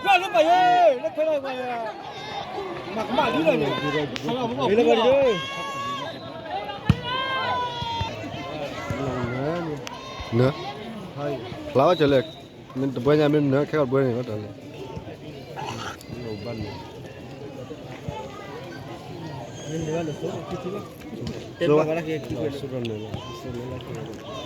လၢပယီၤ လၢခဲလၢာ်ပှၤ မၤကမၣ်လံလီၤန့ၣ် လၢပယီၤ နၢ ဖျါဝဲကလဲၣ် မ့ၢ်တဘှဲညါမ့ၢ်နၢခဲကီၢ်တဘှဲန့ၣ်လီၤတၢ်လဲၣ် တဲဘၣ်ဝဲဒၣ်က့ၤ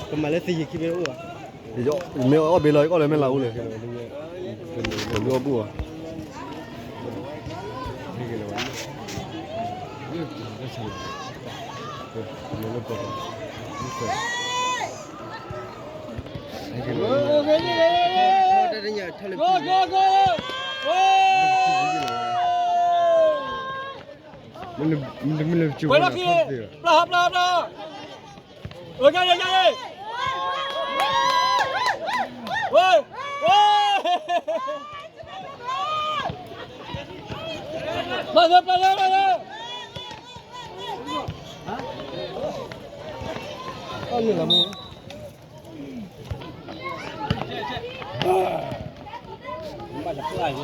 ကမၤလၢသယံၤခံဘ့ၣ်အိၣ်ဘၣ် မ့ၢ်အီၣ်ဘ့ၣ်လီၤ ယကအီၣ်လၢမ့ၢ်လၢအူလဲၣ် တမ့ၢ်အီၣ်ဘူၣ်ဘၣ် ဝဲလီၢ်ခံ ပျၢ်ဟးပျၢ်ဟးပျၢ် ဝဲကဲ ဝဲကဲ ဝဲ ဝဲ ပျ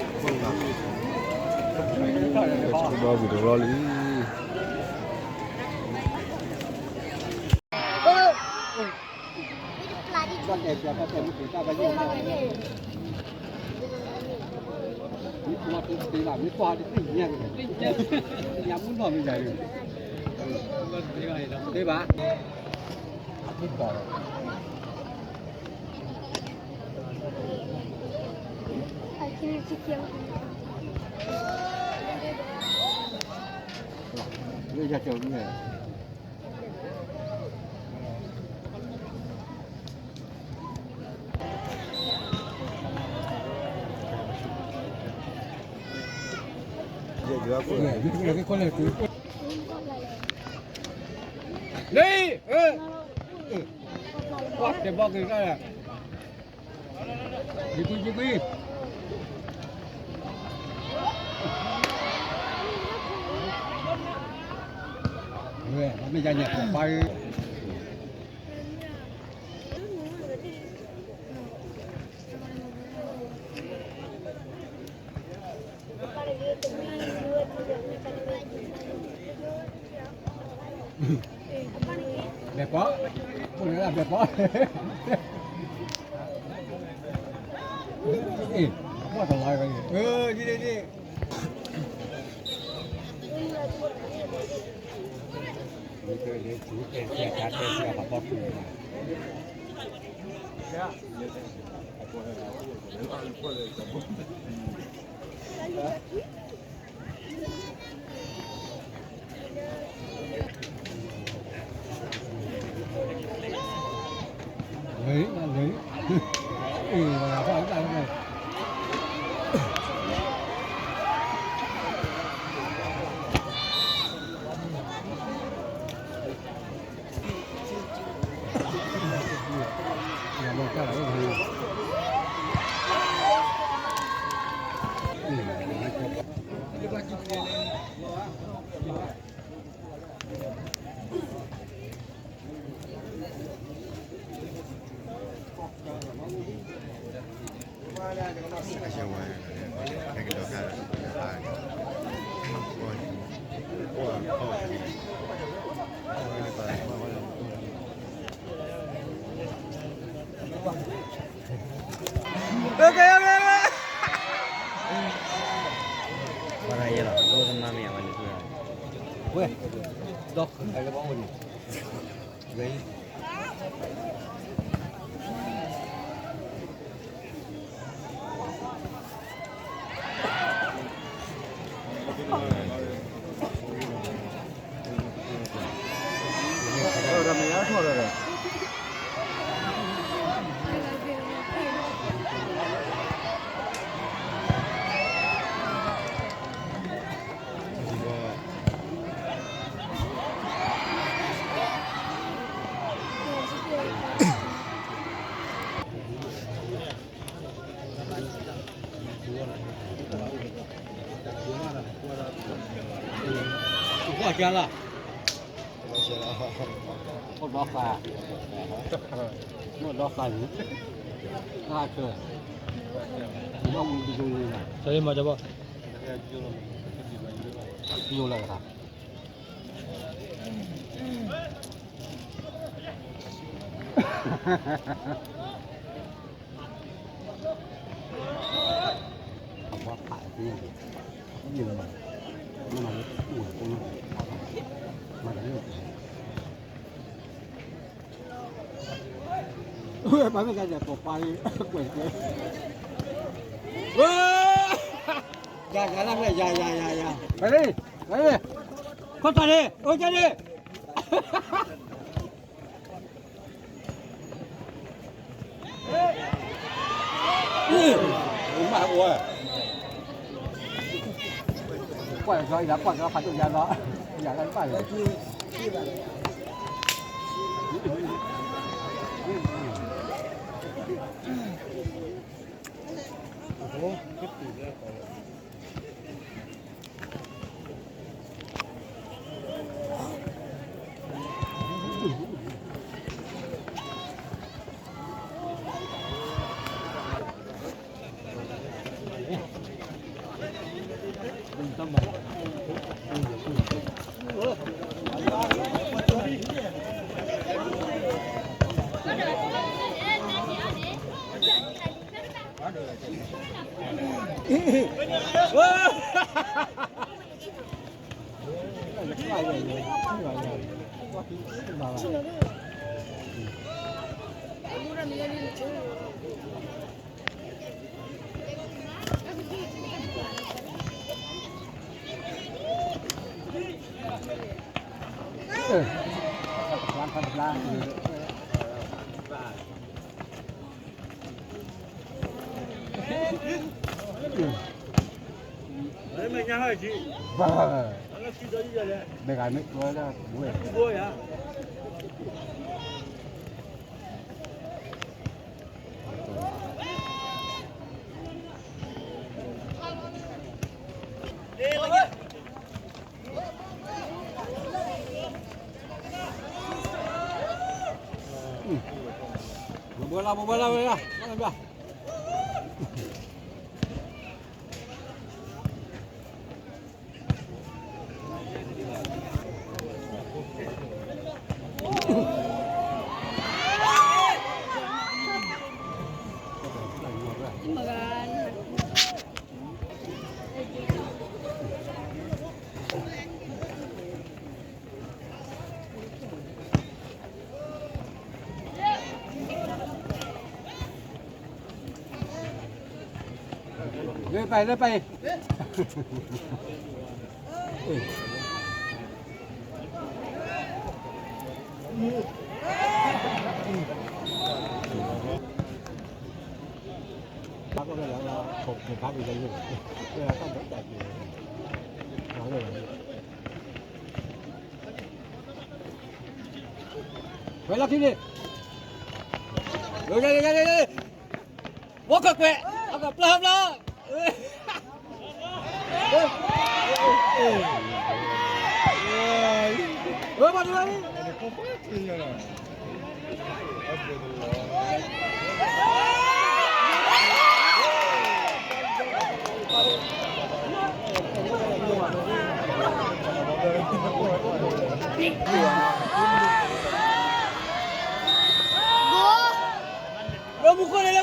ၢ်ဟးပျၢ်ဟးပျၢ်ဟး အီၣ်မ့ၢ်လီၤမူ ဘၣ်တပျၢ်ယဲၢ် ဘၣ်တပျၢ်ဘၣ် မ့ၢ်လိဘၣ်ထံအဂုၤဆူ ဘၣ်ဝံၤတရီလံ လၢ တဲဘီက့ၤကၢ် ယကွံ ယကွံ မ့ၢ်ယါညါ ပၢ် ဘဲၣ်ပီ, အိၣ်လၢဘဲၣ်ပီ, အ့ၣ်, ဘီၣ်တလါ, အၢ ဒ်န့ၣ်ဒ်န့ၣ်, ဝဲ, ဒီးဃုာ်လၢဘီအိၣ်န့ၣ်, ဝဲ ကွၢ်ကၢ်လၢ်, ဒီဃာ်, ဒီဃာ်န့ၣ်, ဃာ်ဆၢ, ဒီမူတကန့ၣ်, ဆၢမၤတဘီ, ယိလၢဃာ် ပမ့ၢ်ကဲပပာ်ကွဲးကွဲး, ယၤယၤလၢ်လၢ် ယၤယၤယၤယၤ, ဝဲလံ, ဝဲလံ, ခီၣ်ထီၣ်န့ၣ် အိၣ်ကဲန့ၣ် မၤအိၣ်, ကွၢ်ကီယၤ ကွၢ်ကီဖးဒိၣ်ယၤလီၤ, ယၤလၢဘၣ်လီၤ, မ့ၢ်ဂၤမ့ၢ်ကျိၤလၢဝဲ ဘိးဘိးလၢ ဘိးဘိးလၢဝဲလၢ လၢပၢ် လၢပၢ် ဝဲလီၢ်ခံန့ၣ်, ဝဲကကွဲး, အကပျၢ်ဘျီ, ဝဲဘၣ်ဒ်ဝဲ, လၢမူခိၣ်န့ၣ် လၢမူခိၣ်န့ၣ်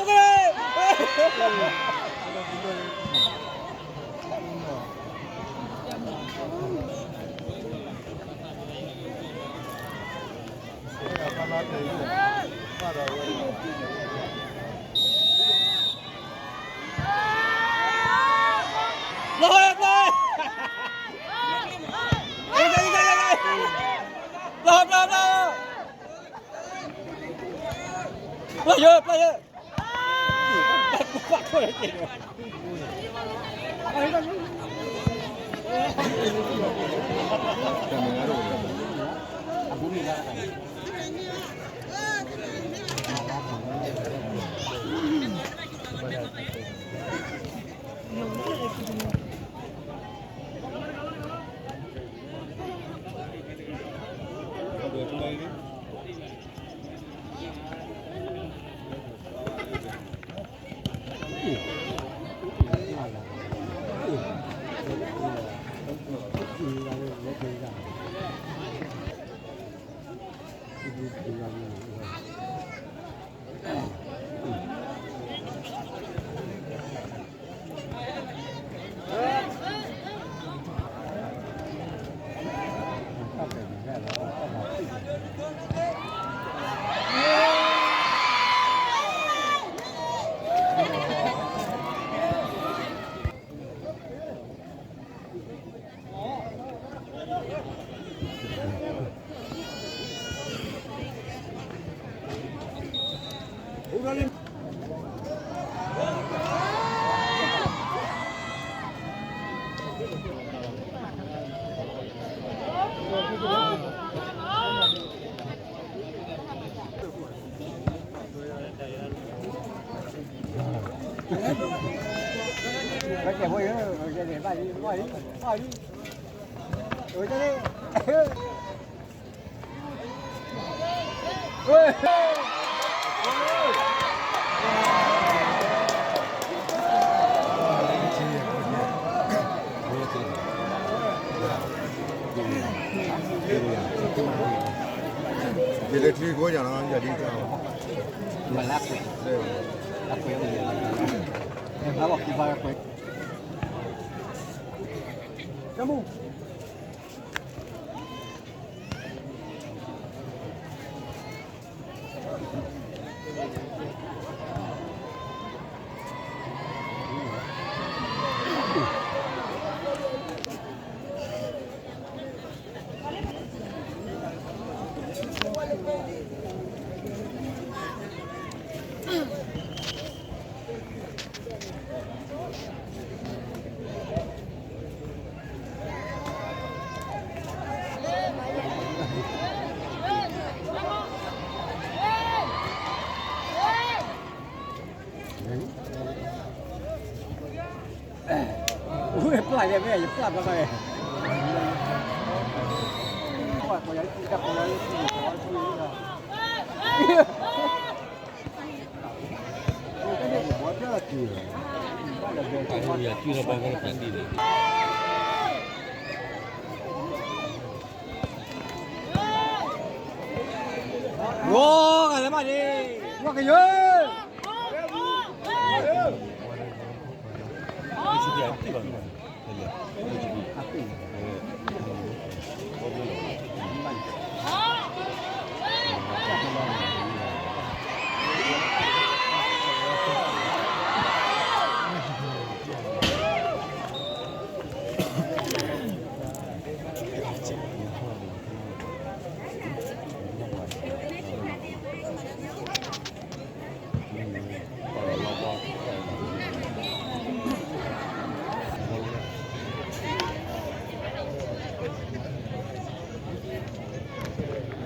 ယလဲၤချံကိးယၤနီၤ ယၤဒ်ကၢ်ဘၣ်.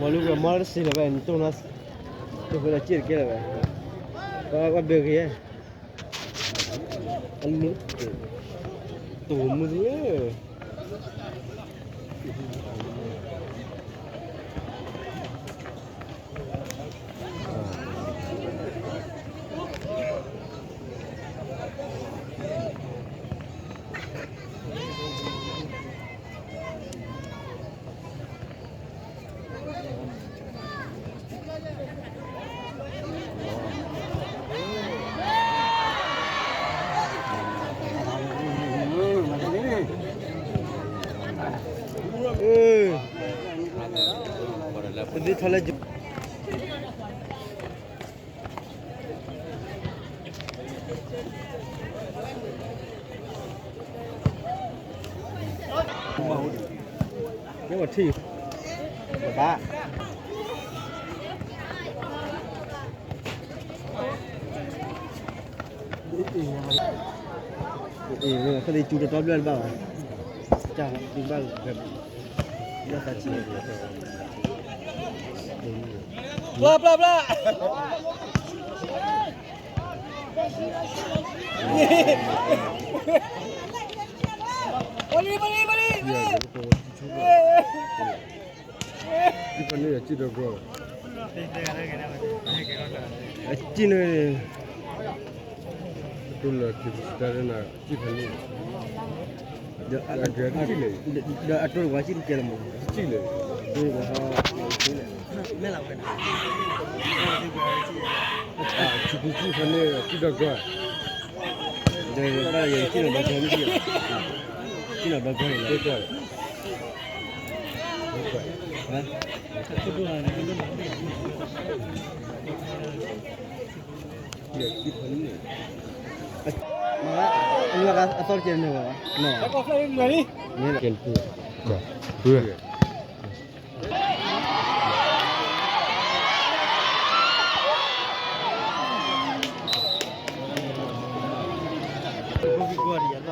မ့ၢ်လူၤကမီတစံးလၢၤဘၣ် နတိၢ်နီၣ်, တိၢ်ဃုလၢစ့ၢ်တကဲလၢၤဘၣ်, ပှၤဘၢဂ့ၤ, အလူၤ, တိၢ်မုၢ်, ပဒုးထီၣ်လၢ မ့ၢ်ဝဲထံၣ်, ဘၣ်, အ့ၣ် ခီၣ်သ့ၣ်ကၠူတတီဘျၢၣ်တဘၣ်ဘၣ်, ကၢ်ဒုးဘၣ်, ဘၣ်သးဆံး, ဘျၣ်ဘျၣ်ဘျၣ် ဖဲန့ၣ်အစံၣ်ဒီးကီၢ်, အစံၣ်န့ၣ်, တိၢ်လၢခံကစတၢၢ်နၤစံၣ်ဖဲန့ၣ်, ဒီးအတိၢ်တဝါစံၣ်တကဲလၢၤမး, စံၣ်လဲၣ်, တိၢ်တဝါ, စံၣ်ဖဲန့ၣ်စံၣ်ဒီးကီၢ်, ဒီးဘၣ်ယဲစံၣ်နီၤဒီးကီၢ်မ့ၢ်စံၣ်, စံၣ်နီၤဒီးကီၢ်န့ၣ်လီၤ, မ့ၢ်အသီတကဲန့ၣ်ဘၣ်, မ့ၢ်လီၤ, ကဲ, ပုၢ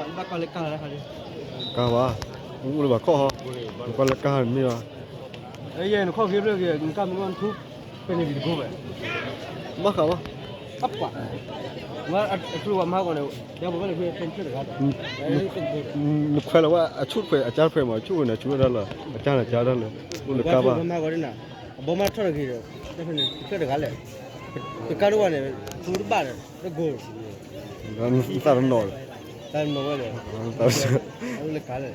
်, ကါဘၣ်, အိၣ်လၢဘၣ်ခီၣ်ဟီ, နကွၢ်လၢကါန့ၣ်မ့ၢ်ဘၣ်, နခီၣ်ဂ့ၤဖျၢၣ်ဂ့ၤ နကါမ့ၢ်နီၢ်နထူ, ဖဲန့ၣ်ဒံးတကိးဘၣ်, ဘၣ်ဃးဘၣ်, ပှၤ ဝဲအကျိၤဝဲမၤဂီၢ်န့ၣ် ယဘၣ်ဝဲလၢဖဲဖဲတဂၤဒီး နခွဲးလီၤဝဲအဆူၣ်တဖှဲး အကါတဖှဲးမး အဆူၣ်န့ၣ် ဆူၣ်ဝဲဒၣ်လီၤ အကါန့ၣ်ကါဒၣ်လီၤ အိၣ်လၢကါဘၣ် မၤဂီၢ်ဒ်နၤ အဘီမးထီၣ်တဂ့ၤဒီး တဖဲန့ၣ် တဖဲတဂၤလဲၣ် တကါတဝဲန့ၣ် သူတဘၣ်ဒီး တကိၢ် သးတနီၤလီၤ သးတနီၤဝဲလဲၣ် လၢကါလဲၣ် လၢကါလဲၣ်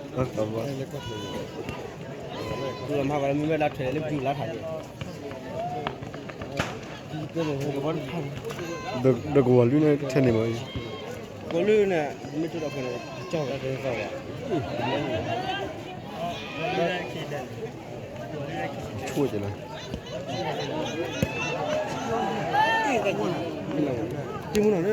သူလီၤမၤဂီၢ်လၢမ့မ့ၢ်လၢထွဲလၢပျုၤလါထးန့ၣ် ဒီးကဝီၤလွံၢ်န့ၣ်ထဲန့ၣ်မး ကဝီၤလွံၢ်န့ၣ် မ့ၢ်တိၢ်ဒီးဖဲန့ၣ် ကၠီၣ်ဝဲတသီဘၣ် ဆိၣ်က့ၤလီၤ တံၢ်မူနီၤန့ၣ်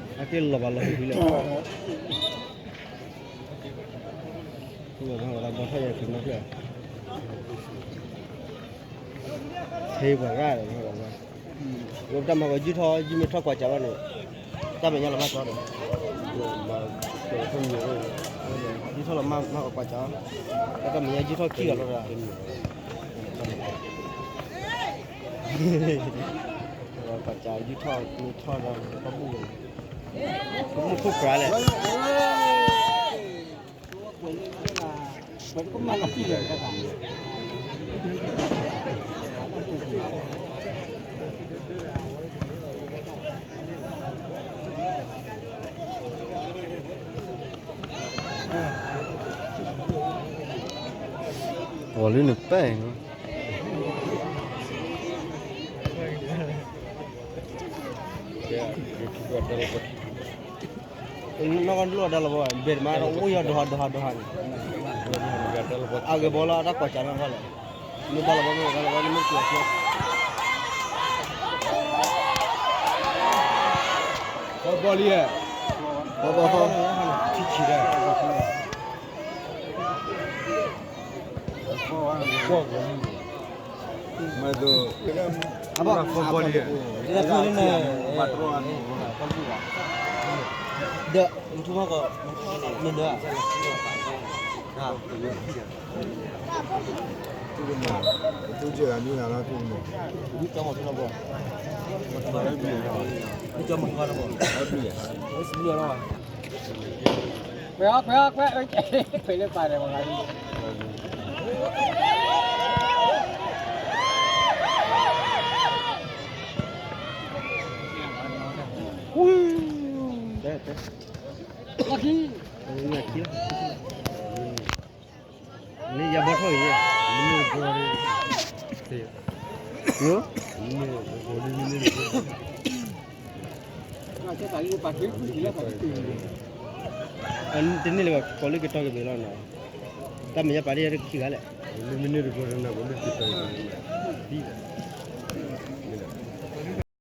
အက့ၢ်လီၤဘၣ်လီၤဟံၣ်လဲၣ် ဘီထီၣ်ယဲၤခံနီၤဖျၢၣ် ဟ့ပှၤရၣ်ဒီး ဝဲတၢ်မၤကီးယုၢ်ထီၣ် ယုၢ်မ့ၢ်ထီၣ်ကွၢ်စးဘၣ်န့ၣ် တၢ်မဲာ်ညါလီၤမၢ်ကီးဒီး ယုၢ်ထီၣ်လီၤမၢ်မၢ်ကီးကွၢ်စး တၢ်မဲာ်ညါယုၢ်ထီၣ်ခံဂၤလီၤဒီး ကွၢ်စးယုၢ်ထီၣ်မ့ၢ်ထီၣ်ဒီး ကီၢ်ဘူၣ် ကမူၣ်ခိၣ်ကြၤလဲၣ် ဝီၤလံန့ၣ်ပဲၢ် နီၢ်ကီၢ်ဒိၣ်အတၢ်လီၤဘီ ဘဲၣ်တမး အိၣ်ယီၤဒိးဟးဒိးဟးဒိးဟးန့ၣ် အဂ့ၤဘီလီၤ တၢ်ကွၢ်စးနီၢ်ကီၢ်လဲၣ် မ့ၢ်တၢ်လီၤဘီမ့ၢ်တၢ်လီၤဘီ မ့ၢ်ကွၢ်စး ဘီလံ ဘီဘီ ထံဆံးဒၣ် မ့ၢ်သိး ဘီလံ ဒီး မထူမကီး မ့ၢ်ဒၢ တူၢ်ကမၤ တူၢ်ကမၤ ကၠီမီၤထူနီၤဘီ ကၠီမီၤထူနီၤဘီ ဝဲစဘုလီၤ ခွဲးခွဲးခွဲး ခွဲးလၢပာ်ဒီး လၢခံ လၢခံ န့ၣ်ယဘီထီၣ်အံၤ မနုၤတကိး တန့ၢ်လၢၤဘၣ် ကီးလၢကတီၢ်ကဘ့ၣ်လီၤနီၤ တၢ်မဲာ်ညါပာ်ဒ်ယဲတခံဂၤလဲၣ် မနုၤတကိး တနၤကိးလၢကတီၢ်ကဘ့ၣ်